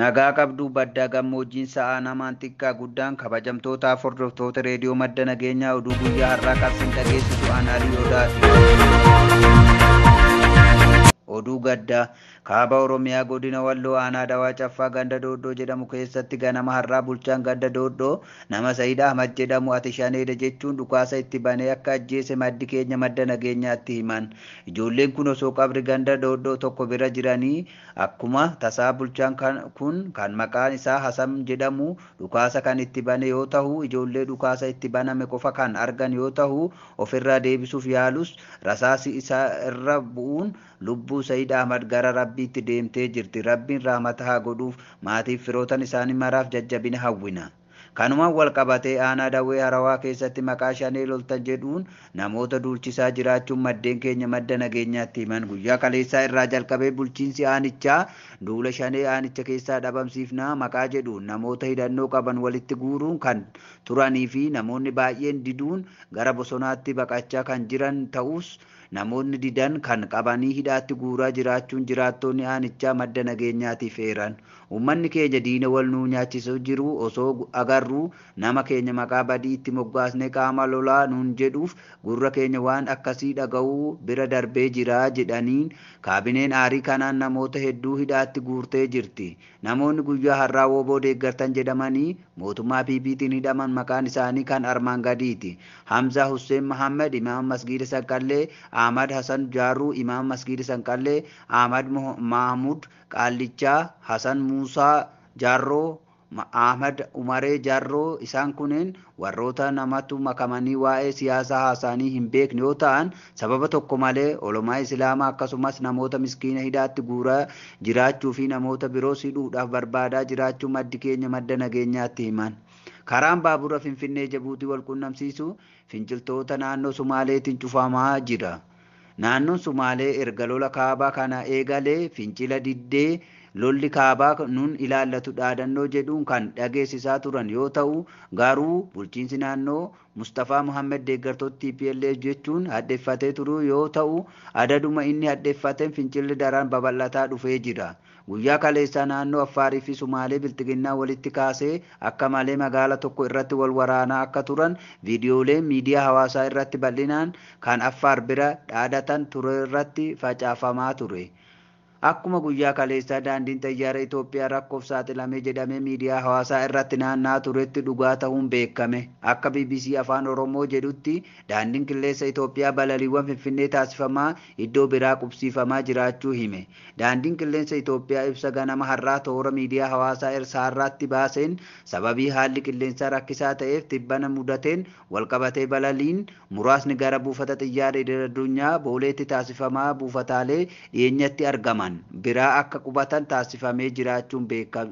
Nagaa qabduu baddaa gammoojjiin sa'aa namaan xiqqaa guddaan kabajamtootaaf hordoftoota reediyoo madda nageenyaa oduu guyyaa har'aa qabsiin dhageessisu aanaalii odaati. Oduu gaddaa kaaba Oromiyaa godina Walloo aanaa Dawaa Caffaa ganda Dooddoo jedhamu keessatti ganama har'aa bulchaan ganda Dooddoo nama Sa'iid Ahmad jedhamu ati shaneedha jechuun dhukaasa itti banee akka ajjeese maddi keenya madda nageenyaatti himan. Ijoolleen kun osoo qabri ganda Dooddoo tokko bira jiranii akkuma tasaa bulchaan kun kan maqaan isaa Hasan jedhamu dhukaasa kan itti bane yoo ta'u ijoollee dhukaasa itti baname qofa kan argan yoo ta'u ofirraa deebisuuf yaalus rasaasi isaa irra bu'uun lubbuu Sa'iid Ahmad gara Rabbiitti deemtee jirti. Rabbiin rahmata haa godhuuf maatiif firootan isaanii maraaf jajjabina hawwina. Kanumaan wal qabatee aanaa Dawwee Harawaa keessatti maqaa shanee loltan jedhuun namoota duulchisaa jiraachuun maddeen keenya madda nageenyaatti himan. Guyyaa kaleessaa irraa jalqabee bulchiinsi aanichaa duula shanee aanicha keessaa dhabamsiifnaa maqaa jedhuun namoota hidhannoo qaban walitti guuruun kan turanii fi namoonni baay'een diduun gara bosonaatti baqachaa kan jiran ta'us namoonni didan kan qabanii hidhaatti guuraa jiraachuun jiraattonni aanichaa madda nageenyaatiif eeran. Uummanni keenya diina wal nuu nyaachisuu jiru osoo agarru nama keenya maqaa badii itti moggaasnee qaama lolaa nuun jedhuuf gurra keenya waan akkasii dhaga'uu bira darbee jira jedhaniin kaabineen aarii kanaan namoota hedduu hidhaatti guurtee jirti. Namoonni guyyaa har'aa wooboo deeggartan jedhamanii mootummaa PP'tiin hidhaman maqaan isaanii kan armaan gadiiti. Hamzaa Hussein Mahammed imaama masgiida Sanqallee, Ahmad Hassan Jaaruu imaama masgiida Sanqallee, Ahmad Mahmud Qaallichaa, Hassan Muusaa Jaarroo, Ahmad Umaree Jaarroo isaan kunneen warroota namatu makamanii waa'ee siyaasaa haasa'anii hin beekne yoo ta'an sababa tokko malee olomaa islaamaa akkasumas namoota miskiina hidhaatti guuraa jiraachuu fi namoota biroos hidhuudhaaf barbaadaa jiraachuu maddi keenya madda nageenyaatti himan. Karaan baabura Finfinnee Jabuutii wal qunnamsiisu finciltoota naannoo Sumaaleetiin cufamaa jira. Naannoon Sumaalee erga lola kaabaa kana eegalee fincila diddee lolli kaabaa nun ilaallatu dhaadannoo jedhuun kan dhageessisaa turan yoo ta'u garuu bulchiinsi naannoo Mustafaa Muhammed deeggartoota TPLF jechuun hadheeffatee turu yoo ta'u adaduma inni hadheeffateen fincilli daran babal'ataa dhufee jira. Guyyaa kaleessaa naannoo Affaarii fi Sumaalee bilxiginnaa walitti kaasee akka malee magaala tokko irratti wal waraanaa akka turan viidiyooleen miidiyaa hawaasaa irratti bal'inaan kan Affaar bira dhaadatan ture irratti facaafamaa ture. Akkuma guyyaa kaleessaa daandiin xayyaara Itoophiyaa rakkoof saaxilamee jedhamee miidiyaa hawaasaa irratti naanna'aa turetti dhugaa ta'uun beekame. Akka BBC Afaan Oromoo jedhutti daandiin qilleensa Itoophiyaa balaliiwwan Finfinnee taasifamaa iddoo biraa qubsiifamaa jiraachuu hime. Daandiin qilleensa Itoophiyaa ibsa ganama har'aa toora miidiyaa hawaasaa irsaarratti baaseen sababii haalli qilleensaa rakkisaa ta'eef tibbana mudateen walqabatee balaliin muraasni gara buufata xiyyaara idil-addunyaa Booleetti taasifamaa buufataalee dhiyeenyatti argaman biraa akka qubatan taasifamee jiraachuun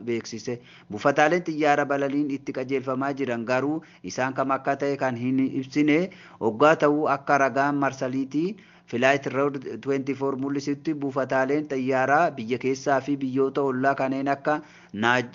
beeksise. Buufataaleen xiyyaara balaliin itti qajeelfamaa jiran garuu isaan kam akka ta'e kan hin ibsine hoggaa ta'uu akka ragaan marsariitii Flight Road 24 mul'isutti buufataaleen xiyyaaraa biyya keessaa fi biyyoota ollaa kanneen akka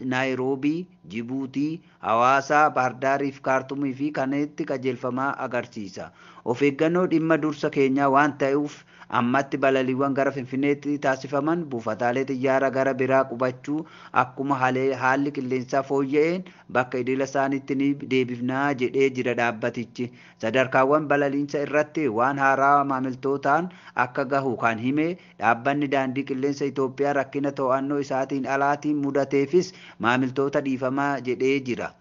Naayiroobii, Jibuutii, Hawaasaa, Baardaarii fi Kaartumii fi kanneetti qajeelfamaa agarsiisa. Of eeggannoo dhimma dursa keenyaa waan ta'uuf ammatti balaliiwwan gara Finfinneetti taasifaman buufataalee xiyyaara gara biraa qubachuu akkuma haalli qilleensaa fooyya'een bakka idila isaaniitti ni deebifnaa jedhee jira dhaabbatichi. Sadarkaawwan balaliinsa irratti waan haaraa maamiltootaan akka gahu kan hime dhaabbanni daandii qilleensa Itoophiyaa rakkina to'annoo isaatiin alaatiin mudateefis maamiltoota dhiifamaa jedhee jira.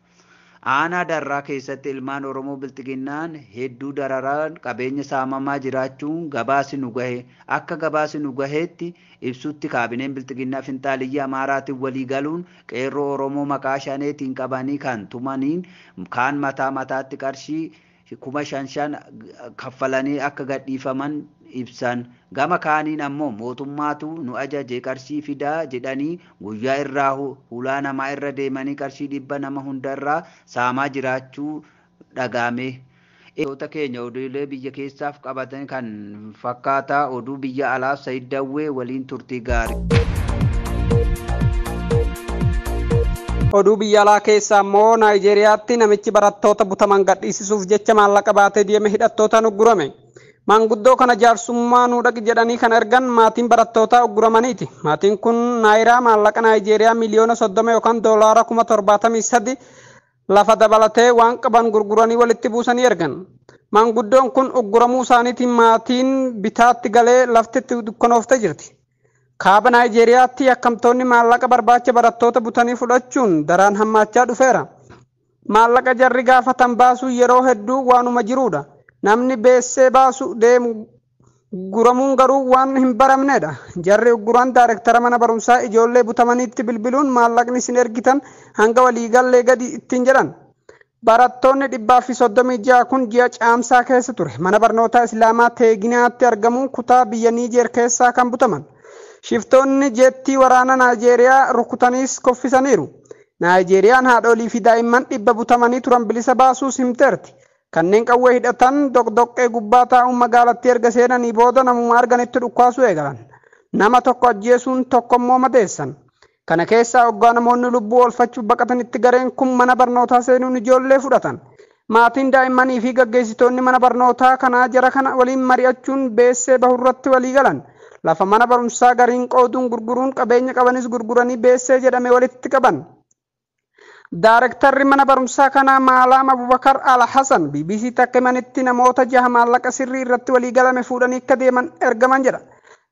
Aanaa Darraa keessatti ilmaan Oromoo bilxiginnaan hedduu dararaan qabeenya saamamaa jiraachuun gabaasi nu gahe. Akka gabaasi nu gaheetti ibsutti kaabineen bilxiginnaa finxaaliyyaa Amaaraatiin walii galuun qeerroo Oromoo maqaa shaneetiin qabanii kan tumaniin kaan mataa mataatti qarshii 5,000 kaffalanii akka gadhiifaman ibsan. Gama kaaniin ammoo mootummaatu nu ajaje qarshii fidaa jedhanii guyyaa irraa hulaa namaa irra deemanii qarshii 100 nama hundarraa saamaa jiraachuu dhagahame. Oota keenya oduulee biyya keessaaf qabatan kan fakkaataa oduu biyya alaaf Sa'iid Dawwee waliin turtii gaarii. Oduu biyya alaa keessaa immoo Naayijeeriyaatti namichi barattoota butaman gadhiisisuuf jecha maallaqa baatee deeme hidhattootaan uggurame. Maanguddoo kana jaarsummaa nuu dhaqi jedhanii kan ergan maatiin barattootaa ugguramaniiti. Maatiin kun naayiraa maallaqa Naayijeeriyaa miliyoona 30 yookaan $73,000 lafa dabalatee waan qaban gurguranii walitti buusanii ergan. Maanguddoon kun ugguramuu isaaniitiin maatiin bitaatti galee lafti itti dukkanooftee jirti. Kaaba Naayijeeriyaatti yakkamtoonni maallaqa barbaacha barattoota butanii fudhachuun daraan hammaachaa dhufeera. Maallaqa jarri gaafatan baasuu yeroo hedduu waanuma jiruudha. Namni beessee baasu deemu guramuun garuu waan hin baramnedha. Jarri ugguran daayirektara mana barumsaa ijoollee butamaniitti bilbiluun maallaqni isin ergitan hanga waliigallee gadi ittiin jedhan. Barattoonni 136 kun ji'a Caamsaa keessa ture. Mana barnootaa Islaamaa Teeginaatti argamu kutaa biyya Niijeer keessaa kan butaman. Shiftoonni jeettii waraana Naayijeeriyaa rukutaniis kuffisaniiru. Naayijeeriyaan haadholii fi daa'imman 100 butamanii turan bilisa baasuus himteerti. Kanneen qawwee hidhatan doqdoqqee gubbaa taa'uun magaalattii erga seenanii booda namuma arganitti dhukkaasuu eegalan. Nama tokko ajjeesuun tokkommoo madeessan. Kana keessaa hoggaa namoonni lubbuu oolfachuuf baqatanitti gareen kun mana barnootaa seenuun ijoollee fudhatan. Maatiin daa'immanii fi gaggeessitoonni mana barnootaa kanaa jara kana waliin mari'achuun beessee bahurratti walii galan. Lafa mana barumsaa gariin qooduun gurguruun qabeenya qabanis gurguranii beessee jedhame walitti qaban. Daarektarri mana barumsaa kanaa Maalaam Abubakar Al Hasan BBC takka himanitti namoota jaha maallaqa sirrii irratti walii galame fuudhanii akka deeman ergaman jedha.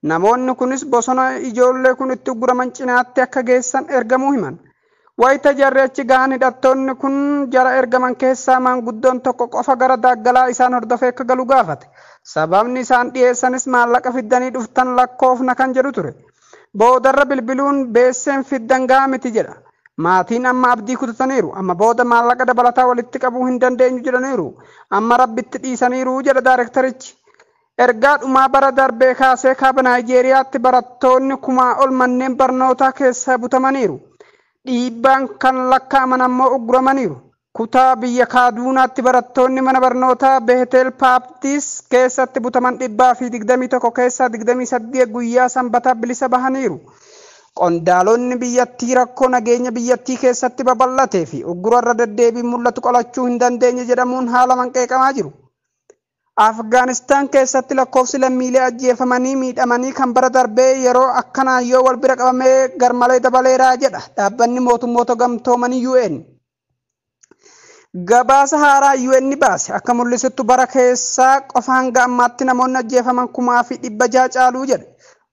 Namoonni kunis bosona ijoollee kun itti ugguraman cinaatti akka geessan ergamuu himan. Wayita jarri achi gahan hidhattoonni kun jara ergaman keessaa maanguddoon tokko qofa gara daaggalaa isaan hordofee akka galu gaafate. Sababni isaan dhiyeessanis maallaqa fiddanii dhuftan lakkoofna kan jedhu ture. Boodarra bilbiluun beesseen fiddan gahaa miti jedha. Maatiin amma abdii kutataniiru. Amma booda maallaqa dabalataa walitti qabuu hin dandeenyu jedhaniiru. Amma rabbitti dhiisaniiru jedha daayirektarichi. Ergaa dhumaa bara darbee kaasee kaaba Naayijeeriyaatti barattoonni kumaa ol manneen barnootaa keessaa butamaniiru. Dhiibbaan kan lakkaa'aman ammoo ugguramaniiru. Kutaa biyya Kaaduunaatti barattoonni mana barnootaa Beetel Paaptiis keessatti butaman 121 keessaa 28 guyyaa sanbataa bilisa bahaniiru. Qondaalonni biyyattii rakkoo nageenya biyyattii keessatti babal'atee fi uggura irra deddeebiin mul'atu qolachuu hin dandeenye jedhamuun haala manqeeqamaa jiru. Afgaanistaan keessatti lakkoofsi lammiilee ajjeefamanii miidhamanii kan bara darbee yeroo akkanaa yoo wal bira qabamee garmalee dabaleeraa jedha dhaabbanni mootummoota gamtoomanii UN. Gabaasa haaraa UN baase akka mul'isutti bara keessaa qofa hanga ammaatti namoonni ajjeefaman 6,600 caaluu jedhe.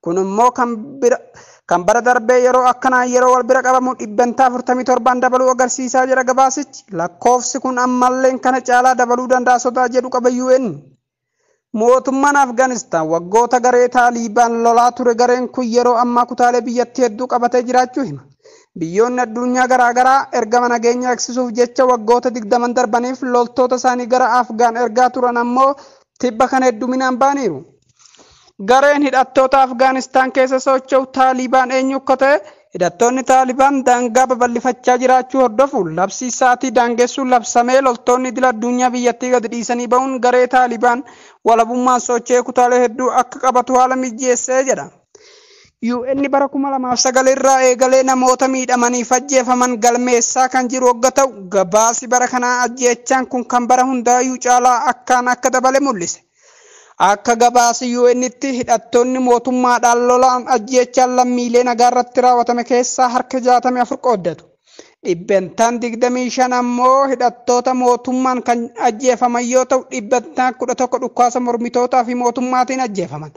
Kun immoo kan bara darbee yeroo akkanaa yeroo wal bira qabamu 47% dabaluu agarsiisaa jira gabaasichi. Lakkoofsi kun ammallee kana caalaa dabaluu danda'a sodaa jedhu qaba UN. Mootummaan Afgaanistaan waggoota garee Taaliibaan lolaa ture gareen kun yeroo ammaa kutaalee biyyattii hedduu qabatee jiraachuu hima. Biyyoonni addunyaa garaagaraa ergama nageenya eegsisuuf jecha waggoota 20 darbaniif loltoota isaanii gara Afgaan ergaa turan ammoo tibba kana hedduminaan ba'aniiru. Gareen hidhattoota Afgaanistaan keessa socho'u Taalibaan eenyu akka ta'e hidhattoonni Taalibaan daangaa babal'ifachaa jiraachuu hordofuun labsii sa'aatii daangessuun labsamee loltoonni idil addunyaa biyyattii gadi dhiisanii ba'uun garee Taalibaan walabummaan socho'ee kutaalee hedduu akka qabatu haala mijeessee jedha. UN bara 2009 irraa eegalee namoota miidhamaniif ajjeefaman galmeessaa kan jiru hogga ta'u gabaasi bara kanaa ajjeechaan kun kan bara hundaayyuu caalaa akkaan akka dabale mul'ise. Akka gabaasi UN'tti hidhattoonni mootummaadhaan lolaan ajjeechaan lammiilee nagaa irratti raawwatame keessaa harka 64 qooddatu. 25% ammoo hidhattoota mootummaan kan ajjeefaman yoo ta'u 11% dhukkaasa mormitootaa fi mootummaatiin ajjeefaman.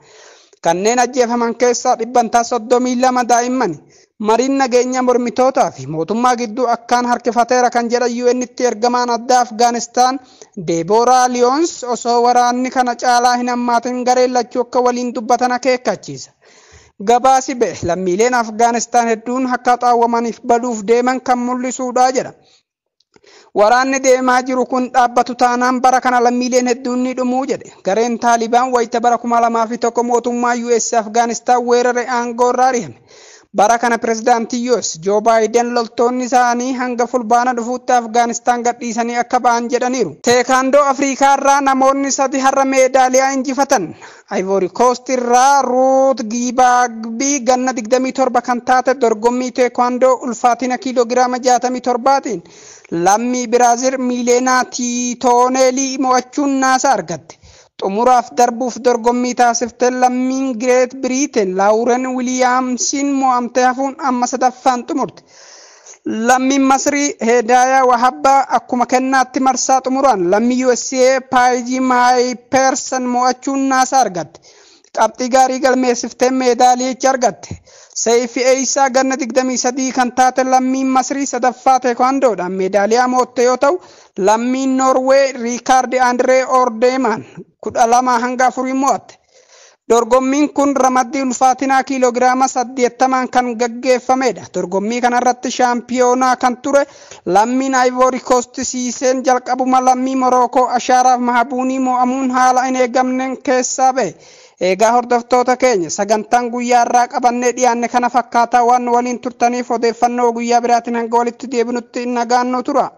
Kanneen ajjeefaman keessaa 32% daa'immani. Mariin nageenya mormitootaa fi mootummaa gidduu akkaan harkifateera kan jedhan UN'tti ergamaan addaa Afgaanistaan Deeboraa Liyoons osoo waraanni kana caalaa hin hammaatin gareen lachuu akka waliin dubbatan akeekkachiisa. Gabaasi ba'e lammiileen Afgaanistaan hedduun akka xaawwamaniif baduuf deeman kan mul'isuudha jedha. Waraanni deemaa jiru kun dhaabbatu taanaan bara kana lammiileen hedduun ni dhumuu jedhe. Gareen Taalibaan wayita bara 2001 mootummaa US Afgaanistaan weerare aangoo irraa ari'ame. Bara kana pirezidaantii US Joo Baayiden loltoonni isaanii hanga fulbaana dhufuutti Afgaanistaan gadhiisanii akka ba'an jedhaniiru. Teekaandoo Afrikaa irraa namoonni sadi har'a meedaaliyaa injifatan. Ivory Coast irraa Ruut Gibaagbii ganna 27 kan taate dorgommii teekaandoo ulfaatina kiiloogiraama 67tiin lammii Biraazil Miileenaa Tiitooneelii mo'achuun naasa argatte. Xumuraaf darbuuf dorgommii taasiftee lammiin Gireet Biriiteen Laawuren Wiiliyaamsiin mo'amtee hafuun amma sadaffaan xumurte. Lammiin Masrii Heedaayaa Wahabbaa akkuma kennaatti marsaa xumuraan lammii USA Paayijii Maayipeersan mo'achuun naasaa argatte. Qabxii gaarii galmeessiftee meedaaliyicha argatte. Seefi Eeyisaa ganna 23 kan taate lammiin Masrii sadaffaa teekwaandoodhaan meedaaliyaa mo'atte yoo ta'u, lammiin Noorwee Riikaard Andiree Ordeemaan 12-4 mo'atte. Dorgommiin kun ramaddii ulfaatinaa kiiloogiraama 80 kan gaggeeffamedha. Dorgommii kanarratti shaampiyoonaa kan ture lammiin Ivory Coast Siiseen jalqabuma lammii Morookoo Ashaaraaf Mahabuunii mo'amuun haala hin eegamneen keessaa ba'e. Egaa hordoftoota keenya, sagantaan guyyaa irraa qabannee dhiyaanne kana fakkaataa. Waan waliin turtaniif odeeffannoo guyyaa biraatiin hanga walitti deebinutti nagaan nu tura.